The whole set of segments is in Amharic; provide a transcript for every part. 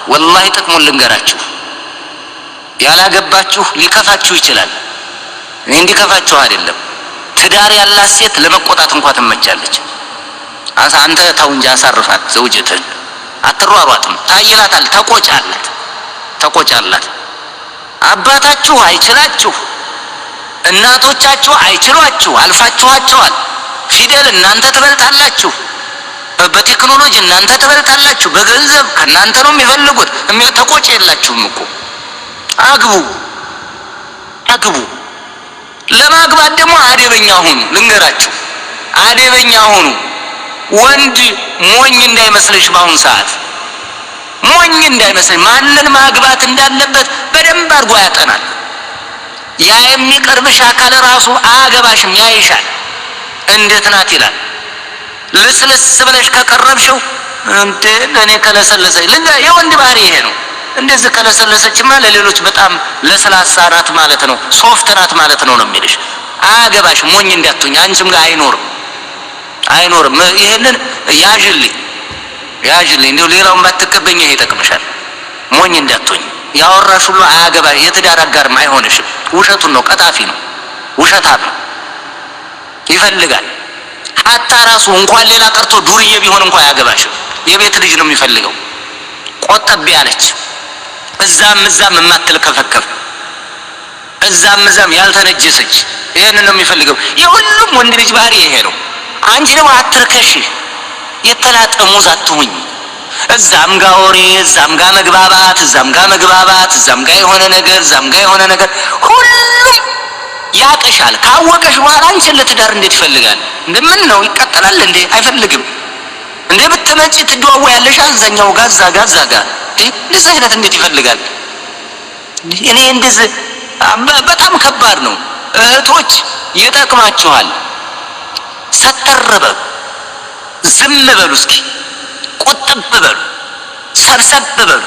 ወላሂ ጥቅሙን ልንገራችሁ። ያላገባችሁ ሊከፋችሁ ይችላል። እኔ እንዲከፋችሁ አይደለም። ትዳር ያላት ሴት ለመቆጣት እንኳ ትመቻለች። አንተ ተው እንጂ አሳርፋት፣ ዘውጀትህን አትሯሯጥም። ታይላታል፣ ተቆጫላት፣ ተቆጫላት። አባታችሁ አይችላችሁ፣ እናቶቻችሁ አይችሏችሁ፣ አልፋችኋቸዋል። ፊደል እናንተ ትበልጣላችሁ፣ በቴክኖሎጂ እናንተ ትበልጣላችሁ፣ በገንዘብ ከእናንተ ነው የሚፈልጉት። ተቆጭ የላችሁም እኮ። አግቡ፣ አግቡ። ለማግባት ደግሞ አደበኛ ሁኑ። ልንገራችሁ፣ አደበኛ ሁኑ። ወንድ ሞኝ እንዳይመስልሽ፣ በአሁን ሰዓት ሞኝ እንዳይመስልሽ። ማንን ማግባት እንዳለበት በደንብ አድርጎ ያጠናል። ያ የሚቀርብሽ አካል ራሱ አያገባሽም፣ ያይሻል። እንዴት ናት ይላል። ልስልስ ብለሽ ከቀረብሽው እንዴ ለእኔ ከለሰለሰች፣ የወንድ ባህሪ ይሄ ነው። እንደዚህ ከለሰለሰችማ ለሌሎች በጣም ለስላሳ ናት ማለት ነው፣ soft ናት ማለት ነው ነው የሚልሽ። አያገባሽ፣ ሞኝ እንዳትሆኝ። አንቺም ጋር አይኖርም፣ አይኖርም። ይሄንን ያዥልኝ፣ ያዥልኝ። እንደው ሌላውን ባትቀበኝ ይሄ ይጠቅምሻል። ሞኝ እንዳትሆኝ። ያወራሽ ሁሉ አያገባሽ። የትዳር አጋርም አይሆንሽም። ውሸቱን ነው፣ ቀጣፊ ነው፣ ውሸታም ነው። ይፈልጋል ሀታ ራሱ እንኳን ሌላ ቀርቶ ዱርዬ ቢሆን እንኳን አያገባሽም። የቤት ልጅ ነው የሚፈልገው። ቆጠብ ያለች፣ እዛም እዛም የማትልከፈከፍ፣ እዛም እዛም ያልተነጀሰች፣ ይሄንን ነው የሚፈልገው። የሁሉም ወንድ ልጅ ባህሪ ይሄ ነው። አንቺ ደግሞ አትርከሽ፣ የተላጠ ሙዝ አትሁኝ። እዛም ጋ ወሬ፣ እዛም ጋ መግባባት፣ እዛም ጋ መግባባት፣ እዛም ጋ የሆነ ነገር፣ እዛም ጋ የሆነ ነገር፣ ሁሉም ያቀሻል። ካወቀሽ በኋላ አንቺን ለትዳር እንዴት ይፈልጋል? እንደ ምን ነው ይቃጠላል እንዴ? አይፈልግም። እንዴ ብትመጪ ትደዋወያለሽ፣ አዛኛው ጋ እዛ ጋ እዛ ጋ፣ እንደዚህ አይነት እንዴት ይፈልጋል? እኔ እንደዚህ በጣም ከባድ ነው። እህቶች ይጠቅማችኋል። ሰተር በሉ፣ ዝም በሉ፣ እስኪ ቁጥብ በሉ፣ ሰብሰብ በሉ።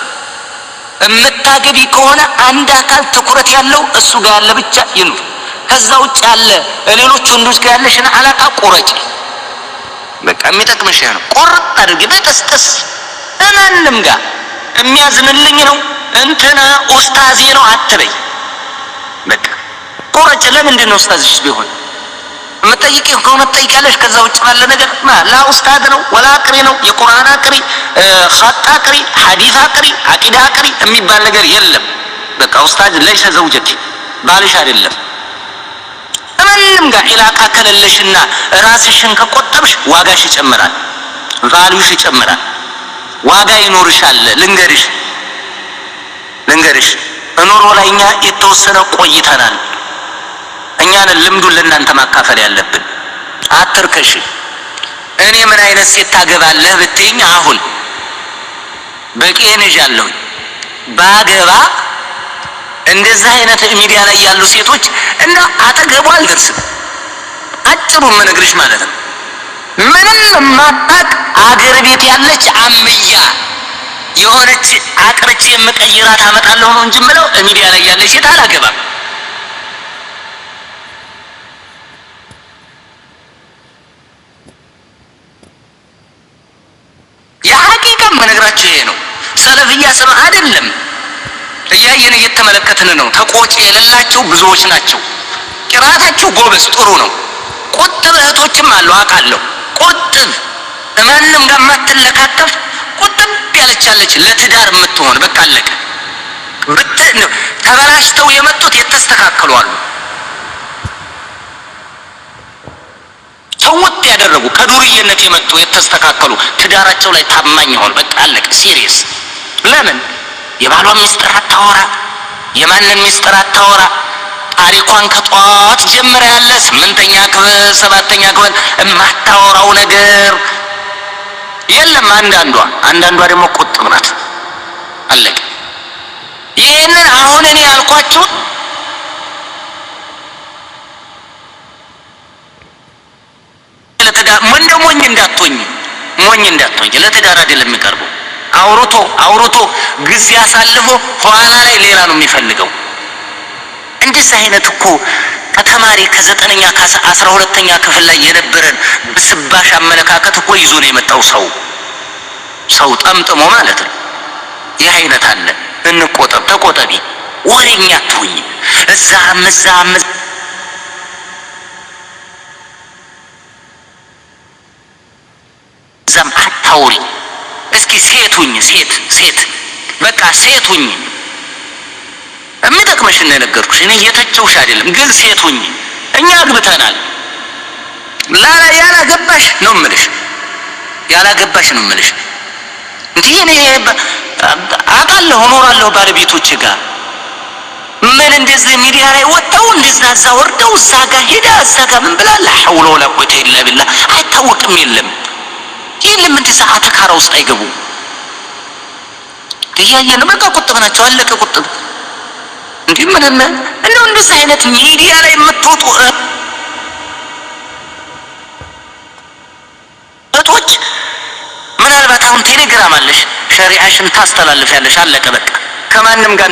የምታገቢ ከሆነ አንድ አካል ትኩረት ያለው እሱ ጋር ያለ ብቻ ይኑር። ከዛ ውጭ ያለ ሌሎች ወንዶች ጋር ያለሽን አላቃ ቁረጭ። በቃ የሚጠቅምሽ ነው። ቁርጥ አድርጊ። በጥስጥስ ማንም ጋር የሚያዝንልኝ ነው እንትና ኡስታዜ ነው አትበይ። በቃ ቁረጭ። ለምንድን ነው ኡስታዝሽ ቢሆን የምትጠይቂው ከሆነ ትጠይቂያለሽ። ከዛ ውጭ ባለ ነገር ላ ኡስታዝ ነው ወላ አቅሪ ነው፣ የቁርአን አቅሪ፣ ኸጥ አቅሪ፣ ሐዲስ አቅሪ፣ አቂዳ አቅሪ የሚባል ነገር የለም። በቃ ኡስታዝ ለይሰ ዘውጀኪ፣ ባልሽ አይደለም። ከማንም ጋር علاقة ከሌለሽና ራስሽን ከቆጠብሽ ዋጋሽ ይጨምራል፣ value ሽ ይጨምራል፣ ዋጋ ይኖርሻል። ልንገርሽ፣ ልንገርሽ፣ ኑሮ ላይ እኛ የተወሰነ ቆይተናል። እኛን ልምዱን ለእናንተ ማካፈል ያለብን። አትርከሽ። እኔ ምን አይነት ሴት ታገባለህ ብትይኝ አሁን በቂ ይዣለሁኝ። ባገባ እንደዚህ አይነት ሚዲያ ላይ ያሉ ሴቶች እና አጠገቡ አልደርስም። አጭሩ የምነግርሽ ማለት ነው። ምንም የማታውቅ አገር ቤት ያለች አምያ የሆነች አቅርቼ የምቀይራት አመጣለሁ ነው እንጂ የምለው ሚዲያ ላይ ያለች ሴት አላገባም። የሐቂቃ የምነግራችሁ ይሄ ነው። ሰለፍያ ስለ አይደለም፣ እያየን እየተመለከትን ነው። ተቆጪ የሌላቸው ብዙዎች ናቸው። ቅራታቸው ጎበዝ ጥሩ ነው። ቁጥብ እህቶችም አሉ አውቃለሁ። ቁጥብ፣ ማንም ጋር የማትለካከፍ፣ ቁጥብ ያለች ያለች ለትዳር የምትሆን፣ በቃ አለቀ። ተበላሽተው የመጡት የተስተካከሉ አሉ። ተውት ያደረጉ፣ ከዱርዬነት የመጡ የተስተካከሉ፣ ትዳራቸው ላይ ታማኝ የሆኑ፣ በቃ አለቀ። Serious። ለምን የባሏን ሚስጥር አታወራ? የማንን ሚስጥር አታወራ? ታሪኳን ከጧት ጀምራ ያለ ስምንተኛ ክፍል፣ ሰባተኛ ክፍል የማታወራው ነገር የለም። አንዳንዷ ደግሞ ቁጥብ ናት። አለቀ። ይህንን አሁን እኔ ያልኳችሁ ለትዳር እንደ ሞኝ እንዳትሆኝ፣ ሞኝ እንዳትሆኝ። ለትዳር አይደለም የሚቀርበው። አውርቶ አውርቶ ጊዜ አሳልፎ ኋላ ላይ ሌላ ነው የሚፈልገው። እንደዚህ አይነት እኮ ከተማሪ ከዘጠነኛ ከ12ኛ ክፍል ላይ የነበረን ብስባሽ አመለካከት እኮ ይዞ ነው የመጣው፣ ሰው ሰው ጠምጥሞ ማለት ነው። ይህ አይነት አለ። እንቆጠብ፣ ተቆጠቢ፣ ወሬኛ አትሁኝ። እዛም እዛም እዛም አታውሪ። እስኪ ሴት ሁኝ፣ ሴት ሴት በቃ ሴት ሁኝ። የሚጠቅመሽን ነው የነገርኩሽ። እኔ የተቸውሽ አይደለም፣ ግን ሴት ሁኝ። እኛ አግብተናል። ላላ ያላገባሽ ነው እምልሽ፣ ያላገባሽ ነው እምልሽ። እንዲህ እኔ አውቃለሁ፣ እኖራለሁ ባለቤቶች ጋር ምን እንደዚህ ሚዲያ ላይ ወጥተው እንደዛ እዛ ወርደው እዛ ጋር ሄዳ እዛ ጋር ምን ብላ لا حول ولا قوة إلا بالله አይታወቅም። የለም የለም፣ እንደዛ አተካራ ውስጥ አይገቡም። እያየን በቃ ቁጥብ ናቸው። አለቀ ቁጥብ። እንዲህ ምንም እንደው እንደዚህ አይነት ሚዲያ ላይ የምትወጡ እህቶች ምናልባት አሁን ቴሌግራም አለሽ፣ ሸሪዓሽን ታስተላልፊያለሽ። አለቀ በቃ ከማንም ጋር